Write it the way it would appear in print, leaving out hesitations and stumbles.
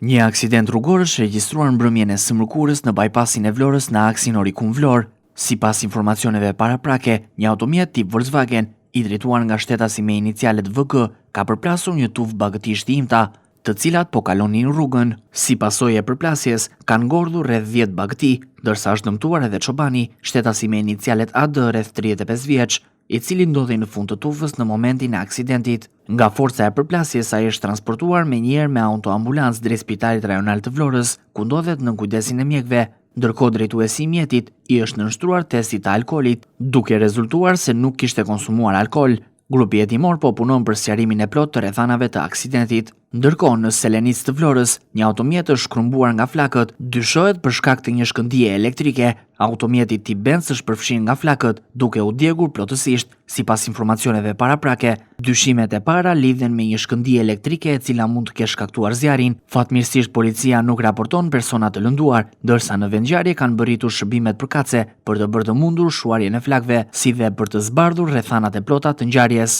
Një aksident rrugor është regjistruar mbrëmjen e së mërkurës në bypassin e Vlorës në aksin Orikum-Vlorë. Sipas informacioneve paraprake, një automjet tip Volkswagen, i drejtuar nga shtetasi me inicialet VG, ka përplasur një tufë bagëtish të imta, të cilat po kalonin rrugën. Si pasojë e përplasjes, kanë ngordhur rreth 10 bagëti, ndërsa është dëmtuar edhe çobani, shtetasi me inicialet AD rreth 35 vjeç, i cili ndodhej në fund të tufës në momentin e aksidentit. Nga forca e përplasjes, ai është transportuar menjëherë me autoambulancë drejt Spitalit Rajonal të Vlorës, ku ndodhet nën kujdesin e mjekëve. Ndërkohë drejtuesi i mjetit i është nënshtruar testit të alkoolit, duke rezultuar se nuk kishte konsumuar alkool. Grupi hetimor po punon për sqarimin e plotë të rrethanave të aksidentit. Ndërkohë, në Selenicë të Vlorës, një automjet është shkrumbuar nga flakët, dyshohet për shkak të një shkëndije elektrike. Automjeti tip Benz është përfshirë nga flakët, duke u djegur plotësisht. Sipas informacioneve paraprake, dyshimet e para lidhen me një shkëndijë elektrike e cila mund të ketë shkaktuar zjarrin. Fatmirësisht policia nuk raporton persona të lënduar, ndërsa në vendngjarje kanë mbërritur shërbimet përkatëse për të bërë të mundur shuarjen e flakëve, si dhe për të zbardhur rrethanat e plota të ngjarjes.